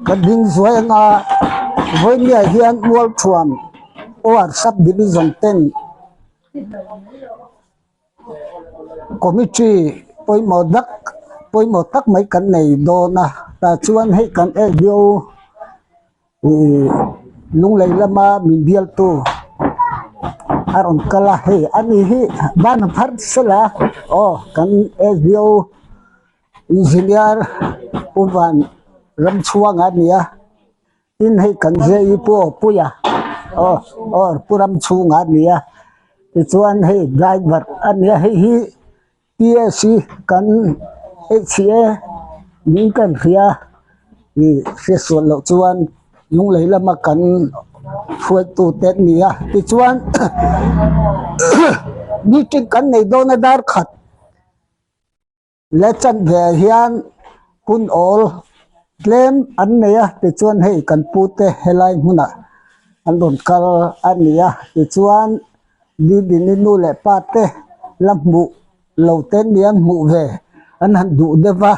Ka ding zuai anga vawinia hian Mualthuam OR Sub Division ten Committee pawimawh tak pawimawh tak mai kan nei dawn a tah chuan hei kan LDO Ih lunglei lama min bialtu a rawn kal a hei ani hi ban a phar sela aw kan SDO engineer Pu Van Ramchhuanga a ni a tin hei kan JE Pu Awpuia aw aw Pu Ramchhunga a ni a tichuan hei driver a ni a hei hi. PSC kan HCA min kan hria ih hriatsual loh chuan lunglei lama kan hruaitu te an ni a tichuan meeting kan nei dawn a dar khat leh chanve ah hian hun awl tlem an nei a tichuan hei kan pute helai hmunah an rawn kal a ni a tichuan. Bibini nu leh pa te la hmuh lo te nia hmuh ve an han duh deuh va,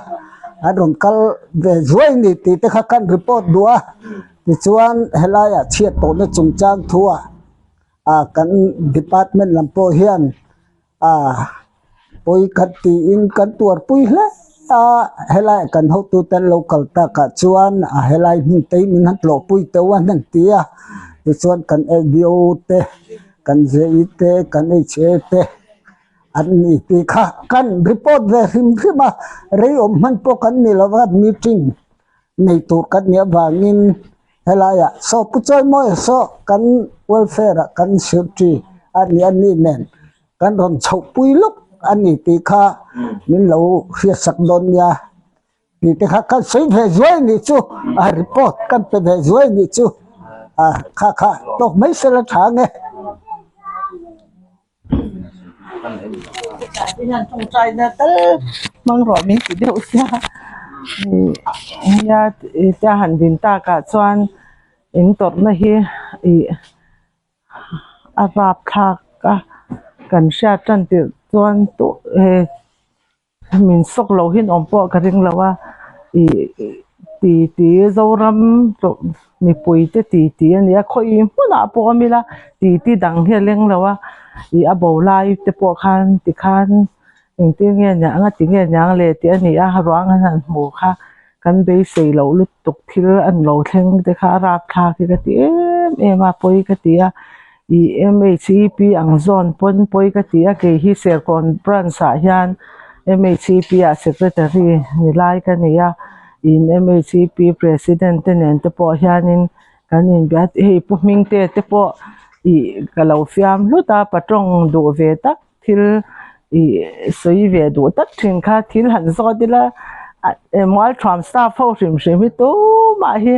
an rawn kal ve zuai ni tih te kha kan report duh a, tichuan helaiah chhiat tawhna chungchang thuah ah kan department lam pawh hian ah pawi khat tiin kan tuarpui hle a, helaiah kan hotute an lo kal takah chuan a helai hmun te hi min han tlawhpui teuh a hnen ti a, tichuan kan LDO te kan JE te kan HA te an ni tih kha kan report ve hrim hrim a, rei awm hman pawh kan ni lo va meeting nei tur kan nih avangin helaiah saw pu chawimawi saw kan welfare ah kan secretary a ni a ni nen. Kan rawn chhoh pui lawk a ni tih kha min lo hriatsak dawn nia tih te kha kan sawi ve zuai a nih chu a report kan pe ve zuai a nih chu a kha kha tawk mai sela tha ang e. Hmang rawh min ti deuh sia nia tia han din takah chuan in tawrhna hi ih. A vap thlak a kan hriat tan tirh chuan tawh he min sawk loh hi an awm pawh ka ring lo a ih ti ti Zoram tawh mipui te ti ti a nia khawi hmunah pawh awm ila ti ti dang hi a leng lo a ih a bo lai te pawh khan tikhan engtin nge niang a tinge niang le tih a ni a ruang an han hmu kha. Kan beisei loh lutuk thil a ni lo thleng te kha a rapthlak hi ka ti em em a pawi ka ti a ih M H E P ang zawn pawn pawi ka ti a kei hi Serkawn branch ah hian M H E P ah secretary ni lai ka nei a in M H E P president te nen te pawh hianin kan inbia hei pu hming te te pawh ih ka lo fiam hlut a patawng duh ve tak. Thil ih sawi ve duh tak thin kha thil han zawt ila mualthuam staff ho hrim hrim hi tumah hi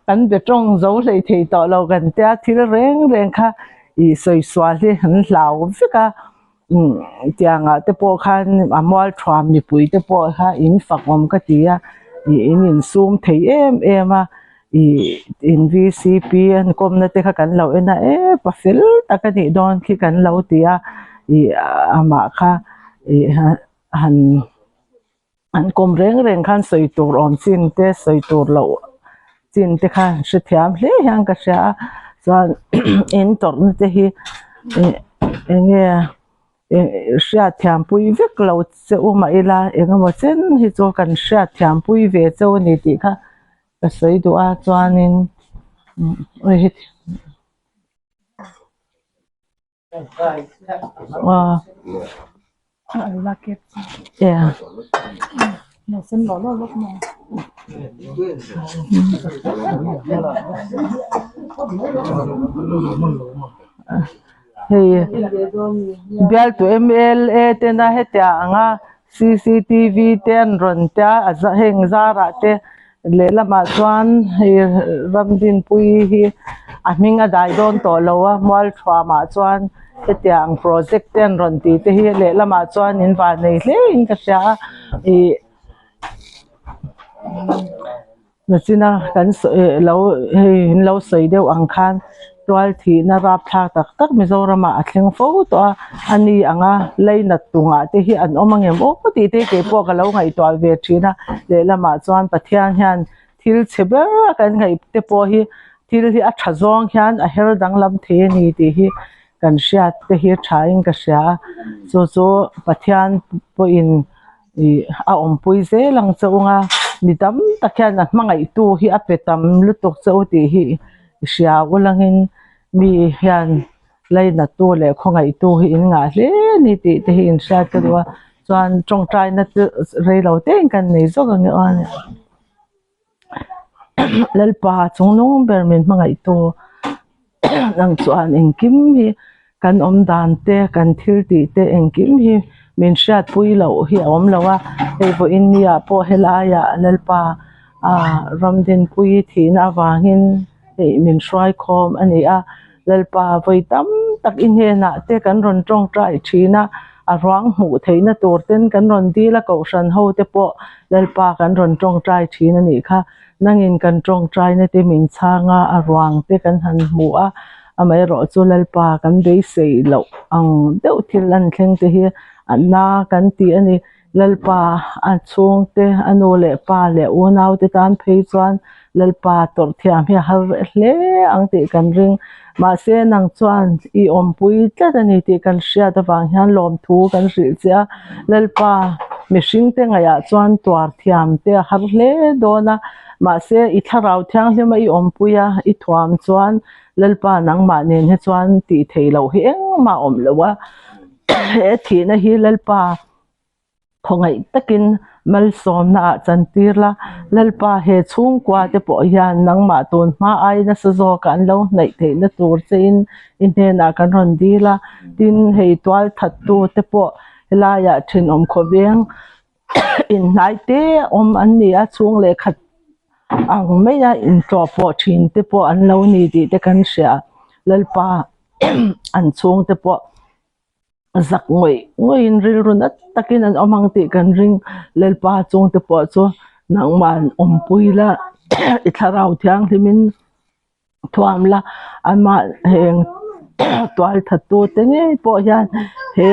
kan be tawng zo hlei thei tawh lo kan tia thil reng reng kha ih sawi sual hi an hlau vek a umm tiangah te pawh khan a mualthuam mipui te pawh kha in fak awm ka ti a ih in insum thei em em a. Ih in vcp an kawmna te kha kan lo en a e pa fel tak a nih dawn khi kan lo ti a ih amah kha ih han an kawm reng reng khan sawi tur awm chin te sawi tur loh chin te kha an hrethiam hle hian ka hria a chuan in tawrhna te hi ih eng nge hriatthiampui vek lo che u mah ila engemaw chen hi chu kan hriatthiampui ve cheu a ni tih kha. Ka sawi duh a chuanin hei bialtu mla tena hetiang anga cctv te an rawn tia a heng zarah te. Lehlamah chuan hei Ramdinpuii hi a hming a dai dawn tawh lo a Mualthuamah chuan hetiang project te an rawn tih te hi lehlamah chuan in van nei hle in ka hria a ih nachina kan sawi lo hei in lo sawi deuh ang khan tual thihna rapthlak tak tak Mizoramah a thleng fo tawh a ani ang a leinat tungah te hi an awm angem aw tih te keipawh ka lo ngaihtuah ve thin a lehlamah chuan Pathian hian. Thil chhe ber a kan ngaih te pawh hi thil hi a tha zawng hian a her danglam thei a ni tih hi kan hriat te hi tha in ka hria a chu chu Pathian pawhin ih a awmpui zel ang che ung a mi tam tak hian a hmangaihtu hi a pe tam lutuk che u tih hi i hria ulangin mi hian Lainattu leh khawngaihtu hi in ngah hle a ni tih te hi in hriat ka duh a, chuan tawngtaina chu rei lo te in kan nei zawk ang e aw ania. Lalpa chungnung ber min hmangaihtu ang chuan engkim hi kan awm dan te kan thil tih te engkim hi min hriatpui loh hi a awm lo a, hei vawiin ni ah pawh helaiah Lalpa ah Ramdinpuii thihna avangin hei min hruai khawm a ni a. Lalpa vawi tam tak i hnenah te kan rawn tawngtai thin a, a ruang hmuh theihna tur ten kan rawn dil a, kohhran ho te pawh Lalpa kan rawn tawngtai thin a nih kha. Nangin kan tawngtaina te min chhang a, a ruang te kan han hmu a, amaherawh chu Lalpa kan beisei loh ang deuh thil an thleng te hi a na kan ti a ni. Lalpa a chhungte, a nu leh pa leh unaute tan phei chuan Lalpa tawrh thiam hi a har hle ang tih kan ring. Mahse, nang chuan i awmpui tlat a ni tih kan hriat avang hian lawmthu kan hrilh che a. Lalpa, mihringte ngaihah chuan tuar thiam te a har hle dawn a. Mahse, i thlarau thianghlima i awmpui a, i thuam chuan Lalpa nangmah nen hi chuan tih theih loh hi engmah a awm lo a. He thihna hi Lalpa khawngaih takin malsawmna ah chantir la, Lalpa he chhungkua te pawh hian nangmah tun hma ai nasa zawkah an lo hnaih theihna tur che in i hnenah kan rawn dil a, tin hei tual that tu te pawh helaiah thenawm khawveng inhnai te awm an ni a, chhung leh khat ang maia intlawh pawh thin te pawh an lo ni tih te kan hria, Lalpa an chhungte pawh. Zak ngawih ngawih in rilru nat takin an awm ang tih kan ring. Lalpa chungte pawh chu nangmah awmpui la i thlarau thianghlimin thuam la amah heng tual thattu te ngei pawh hian he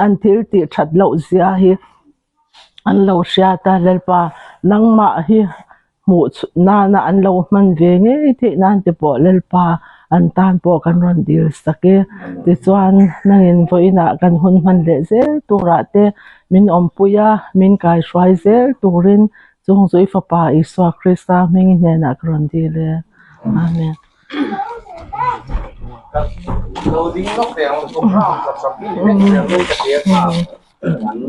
an thil tih that loh zia hi an lo hriat a Lalpa nangmah hi hmuh nana an lo hman ve ngei theih nan te pawh Lalpa an tan pawh kan rawn dil sak e tichuan nangin vawiinah kan hun hman leh zel turah te min awmpui a min kaihruai zel turin chung zui fapa Isua Krista hming hnenah ka rawn dil e Amen.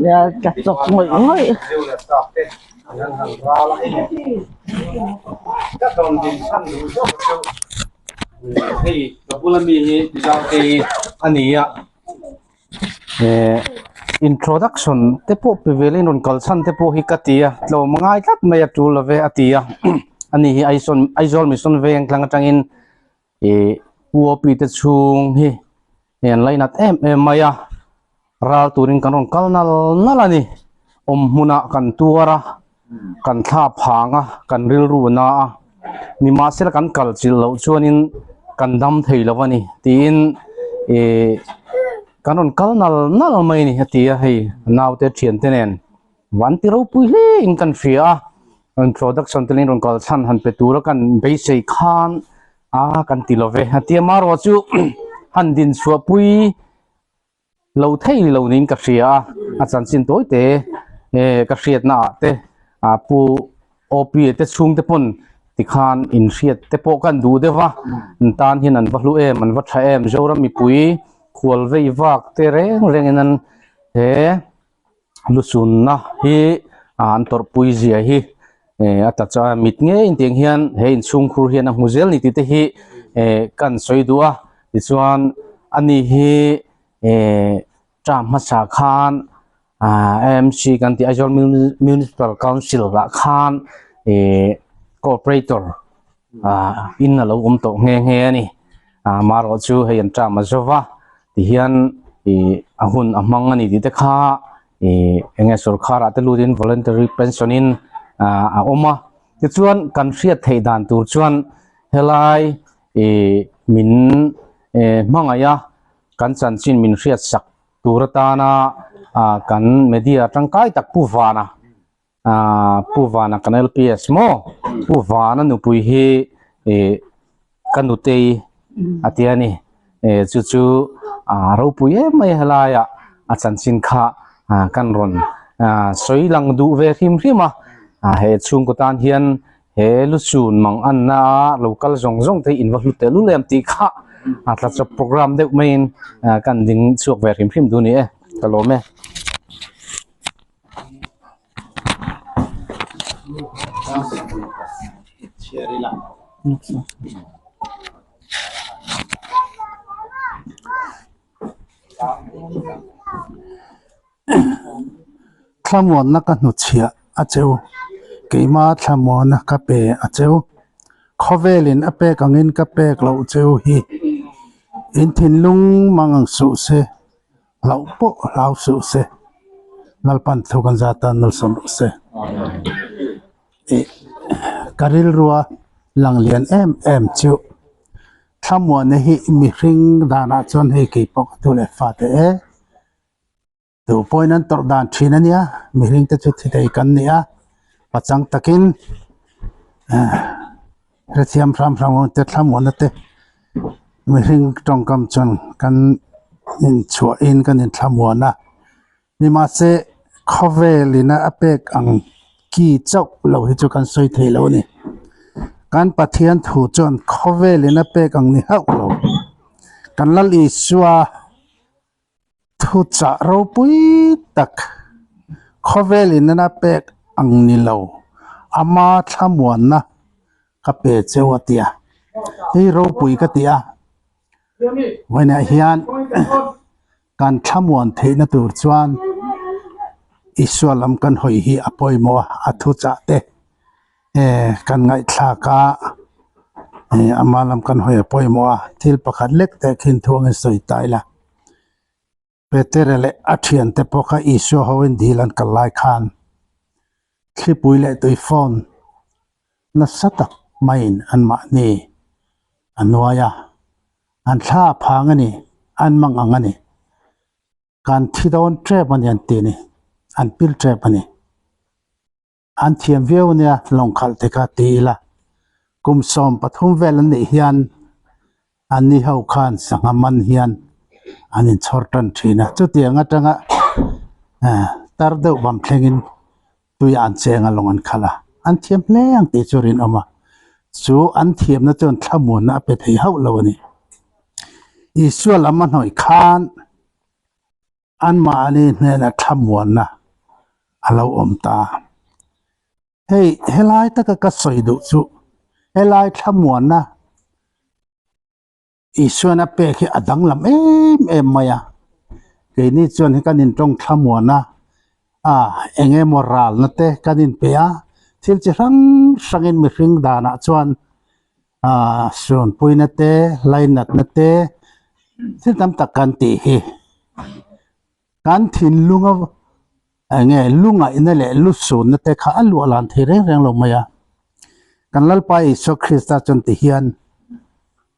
Tla chawp ngawih ngawih. Introduction te pawh pe velin rawn kal chhan te pawh hi ka ti a tlawm ngai tlat mai a tul love a ti a ani hi Aizawl Mission Veng tlang atangin Ih UOP te chhung hi hei an lainat em em mai a, ral turin kan rawn kal nal nal a ni. Awm hmunah kan tuar a, kan thla phang a, kan rilru na a, nimahsela kan kal chilh loh chuanin kan dam thei lo a ni tiin ih kan rawn kal nal nal mai a ni a ti a, hei naute thiante nen. Van ti ropui hle in kan hria a, introduction te leh rawn kal chhan han pe tura kan beisei khan a kan ti lo ve. A tia marawh chu han din chhuah pui lo thei lo niin ka hria a, a chanchin tawi te ka hriatna ah te pu OP te chhung te pawn tikhan inhriat te pawh kan duh deuh va, an tan hian an va hlu em an va tha em Zoram mipui khual vei vak te reng rengin an he. Lusunna hi an tawrhpui zia hi a tla chuan mit ngei in tiang hian he inchhungkhur hian a hmu zel ni tih te hi kan sawi duh a tichuan ani hi term hmasa khan AMC kan tih Aizawl Municipal Council ah khan cooperator in a lo awm tawh nghe nghe a ni amaherawh chu hei an term a zo va. Tihian ih a hun a hmang a ni tih te kha ih eng nge sorkharah te lutin voluntary pension in ah a awm a tichuan kan hriat theih dan tur chuan helai ih min eh hmangaih a kan chanchin min hriat sak tur atana ah kan media tangkai tak pu vana. Aaa Pu Vana kan LPS maw Pu Vana nupui hi ih ka nutei a ti a ni eh chu chu aa ropui em mai helaiah a chanchin kha ah kan rawn ah sawi lang duh ve hrim hrim a ah he chhungkaw tan hian he luchun mang anna a lo kal zawng zawng te hi in va hlu teh lul em tih kha a tla chawp program deuh maiin ah kan ding chhuak ve hrim hrim duh a ni e ka lawm e. Thlamuanna ka hnuchhiah a cheu, keima thlamuanna ka pe a cheu. Khawvelin a pek angin ka pek loh cheu hi in thinlung mang ang suh se. Hlauh pawh hlau suh se, Lalpan thu kan zat tan nawlsawm rawh se. Ih ka rilrua lang lian em em chu Thlamuana hi mihring danah chuan hei kei pawh ka thu leh fa teh e. Tu pawhin an tawrh dan thin a nia, mihring te chu thi thei kan ni a, pachang takin Hrethiam hram hram ho te thlamuanna te mihring tawngkam chuan kan inchhuahin kan inthlamuan a, nimahse khawvel ina a pek ang ki chauh lo hi chu kan sawi thei lo a ni. Kan Pathian thu chuan khawvel ina pek ang ni hauh lo. Kan Lal Isua Thuchah ropui tak khawvel in a pek ang ni lo, ama thlamuanna ka pe cheu a tia, hei ropui ka ti a, vawiinah hian kan thlamuan theihna tur chuan Isua lam kan hawi hi a pawimawh a, a thuchah te kan ngaihthlak a, ama lam kan hawi a pawimawh a, thil pakhat lek teh khin thuangin sawi ta ila. Petere leh a thiante pawh kha Isua hoin dil an kal lai khan thlipui leh tui phone nasa tak maiin anmahni a nuai a, an thla a phang a ni, an mang ang a ni. Kan thi dawn tep a ni an ti a ni, an pil tep a ni. An thiam viau ania lawng khalh te kha ti ila, kum 13 vel an nih hian an ni ho khan sangha man hian an inchhawr tan thin a, chutiang atanga tar deuh bam thlengin tui an cheng a lawng an khalh a, an thiam hle ang tih chu rinawm a, chu an thiamna chuan thlamuanna a pe thei hauh lo a ni. Isua lam a hnawih khan. Anmahni hnena thlamuanna a lo awm ta. Hei helai taka ka sawi duh chu helai thlamuanna Isuan a pek hi a danglam em em mai a. Keini chuan hi kan intawng thlamuan a, a eng emaw ralna te kan inpe a, thil chi hrang hrangin mihring danah chuan ah suanpuina te lainatna te thil tam tak kan tih hi kan thinlung a eng nge lungaihna leh lusunna te kha a luah lan thei reng reng lo mai a kan Lalpa Isua Krista chuan ti hian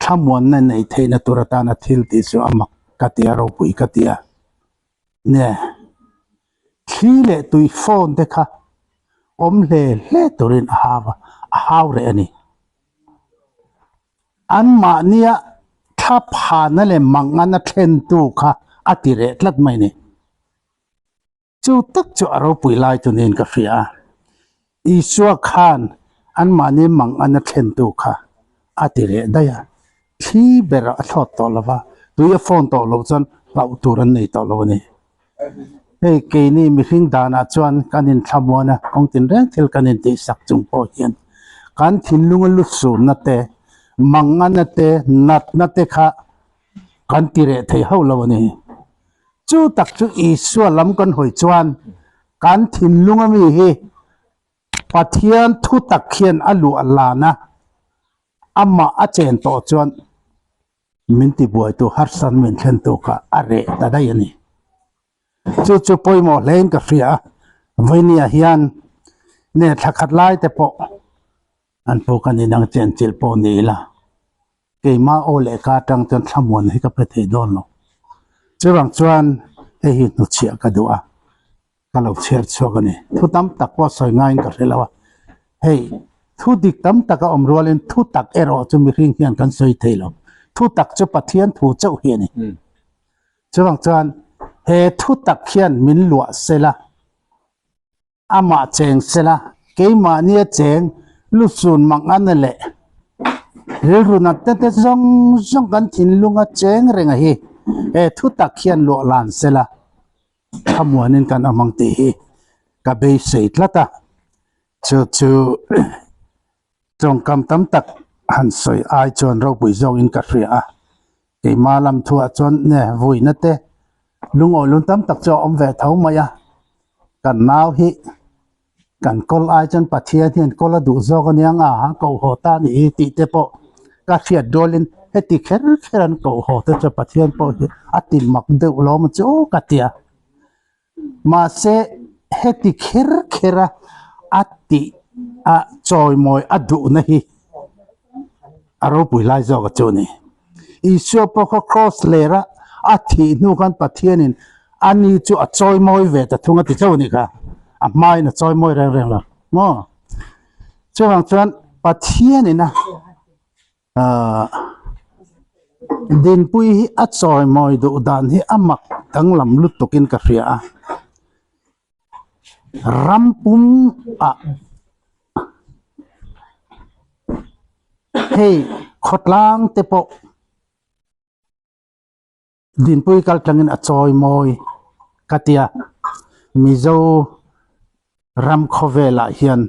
thlamuanna neih theihna tur atana thil tih chu a mak ka ti a ropui ka ti a nge thli leh tui phone te kha awm hle hle turin a hau a, a hau reh a ni. Anmahnia thla phana leh mangana thlentu kha a ti reh tlat mai a ni. Chu tak chu a ropui lai chu niin ka hria a. Isua khan anmahni mangana thlentu kha a ti reh daih a, thli berah a thlawt tawh lo va, tui a fawn tawh loh chuan hlauh tur an nei tawh lo a ni. Hei keini mihring danah chuan kan inthlamuan a, kawng tinreng thil kan intihsak chung pawh hian kan thinlunga lusunna te, mangana te, natna te kha kan ti reh thei hauh lo a ni. Chu tak chu Isua lam kan hawi chuan kan thinlunga mi hi Pathian thu tak hian a luah lan a, amah a chen tawh chuan min tibuaitu harsan min thlentu kha a reh ta daih a ni. Chu chu pawimawh hlein ka hria a, Vawinia hian ne thla khat lai te pawh an pu kan inang chenchilh pawh ni ila, keimah aw leh ka atang chuan thlamuan hi ka pe thei dawn lo. Chuvang chuan hei hi hnuchhiah ka duh a. Ka lo chhiar chhuak a ni. Thu tam tak pawh sawi ngaiin ka hre lo a. Hei, thu dik tam tak a awm rualin thu tak erawh chu mihring hian kan sawi thei lo. Thu tak chu Pathian thu chauh hi a ni. Chuvang chuan he thu tak hian min luah sela, amah cheng sela, keimahnia cheng lusun mang ana leh rilru nat te te zawng zawng kan thinlunga cheng renga hi he thu tak hian luah lan sela. Thlamuanin kan awm ang tih hi ka beisei tlat a, chu chu tawngkam tam tak han sawi ai chuan ropui zawkin ka hria a, keimah lam thuah chuan ne vuina te lungawi lun tam tak chu a awm ve tho mai a, kan nau hi Kan kawl ai chuan Pathian hian kawl a duh zawk ania nga a koh haw ta a nih hi tih te pawh ka hriat rualin heti kher kher an koh haw te chuan Pathian pawh hi a ti mak deuh lawm chu ka ti a. Mahse heti kher kher a a tih a chawimawi a duhna hi a ropui lai zawk a chu a ni. Isua pawh kha cross lera a thih hnu khan Pathianin a ni chu a chawimawi ve ta thung a ti chauh a nih kha. A hmain a chawimawi reng reng lo maw? Chuvang chuan Pathianin a ah dinpui hi a chawimawi duh dan hi a mak danglam lutukin ka hria a. Ram pum ah hei khawtlang te pawh Dinpui kal tlangin a chawi mawi ka tia Mizo ram khawvelah hian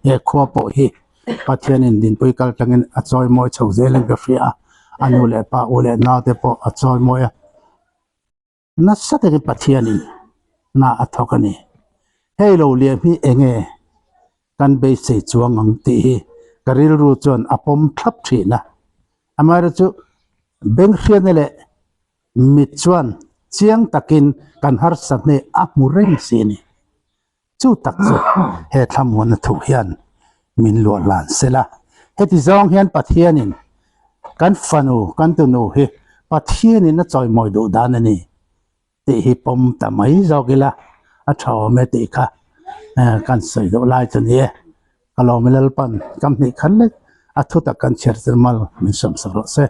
he khua pawh hi Pathianin Dinpui kal tlangin a chawi mawi chho zelin ka hria a, a nu leh pa u leh nau te pawh a chawi mawi a. Nasa takin Pathianin hna a thawk a ni. Hei lo liam hi enge kan beisei chuang ang tih hi ka rilru chuan a pawm thlap thin a. Amaherawhchu benghriatna leh mit chuan chiang takin kan harsa hneh a hmu reng si a ni. Chu tak chu he thlamuanna thuh hian min luah hlan sela. Heti zawng hian Pathianin kan fanu, kan tunu hi Pathianin a chawimawi duh dan a ni tih hi pawm ta mai zawk ila a tha awm e tih kha kan sawi duh lai chu ni e. Ka lawm i Lalpan kam hnih khat lek a thu tak kan chhiar tir mal min sawm sak rawh se.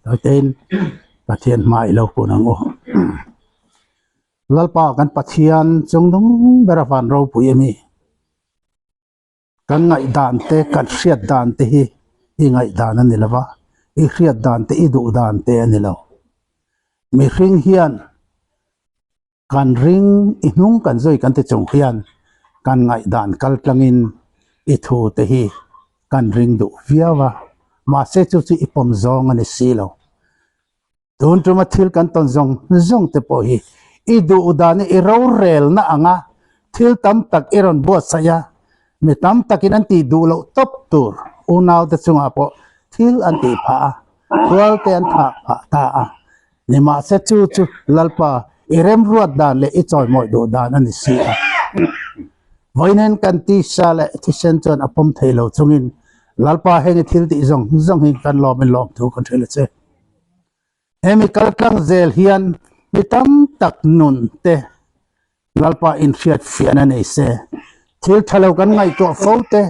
Tawitein Pathian hma i lo kun ang u. Lalpa kan Pathian chungnung ber a van ropui a mi? Kan ngaihdan te, kan hriat dan te hi i ngaihdan a ni lo va, i hriat dan te, i duh dan te a ni lo. Mihring hian kan ring, i hnung kan zui kan ti chung hian kan ngaihdan kal tlangin i thu te hi kan ring duh viau a, mahse chu chu i pawm zawng a ni si lo. Tun tuma thil kan tawn zawng zawng te pawh hi i duh dan i rorelna anga thil tam tak i rawn buatsaih a, mi tam takin an tih duh loh tawp tur unau te chungah pawh thil an tih phah a, tual te an thah phah ta a. Nimahse chu chu Lalpa i remruat dan leh i chawimawi duh dan a ni si a. Vawiin kan tisa leh thisen chuan a pawm thei lo chungin Lalpa heng i thil tih zawng zawng hi kan lawmin lawmthu kan hrilh a che. Hemi kaltlang zel hian mi tam tak nun te Lalpa inhriat fiahna nei se. Thil tha lo kan ngaihtuah fo te,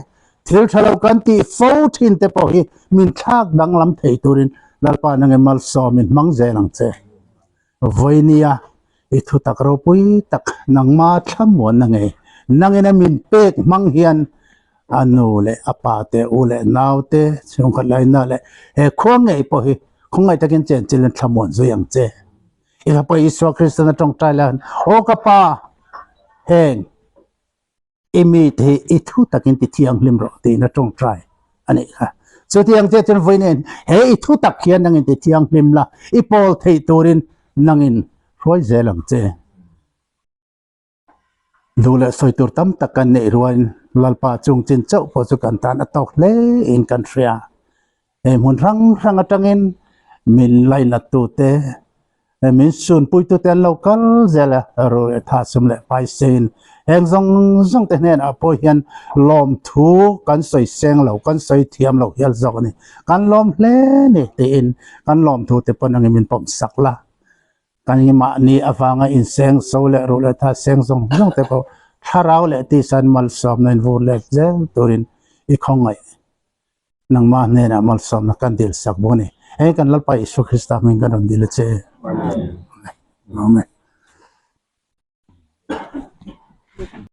thil tha lo kan tih fo thin te pawh hi min thlak danglam thei turin Lalpa nang i malsawm in hmang zel ang che. Vawinia i thutak ropui tak nangma thlamuanna ngei nangin a min pek hmang hian a nu leh a pa te, u leh nau te, chhungkhat laina leh he khua ngei pawh hi khawngaih takin chenchilin thlamuan zui ang che. I ka pa Isua Kristan a tawngtai lai hian, Aw ka pa, heng i mite hi i thu takin ti thianghlim rawh tiin a tawngtai a nih kha. Chutiang che chuan vawi nen he i thu tak hian nangin ti thianghlim la, i pawl theih turin nangin hruai zel ang che. Duh leh sawi tur tam tak kan neih ruain Lalpa chung chin chauh pawh chu kan tan a tawk hle in kan hria. He hmun hrang hrang atangin min lainat tute, min sunpui tute an lo kal zel a, ru leh tha sum leh pai sein heng zawng zawng te hnenah pawh hian lawmthu kan sawi seng lo, kan sawi thiam lo hial zawk a ni. Kan lawm hle ni tiin kan lawmthu te pawn angin min pawm sak la. Kan mahni avanga inseng so leh ruh leh tha seng zawng zawng te pawh thlarau leh tisan malsawmna in vur let zel turin i khawngaih nangmah hnenah malsawmna kan dil sak bawk a ni. Hei kan Lalpa Isua Krista hming kan rawn dil a che. Amen.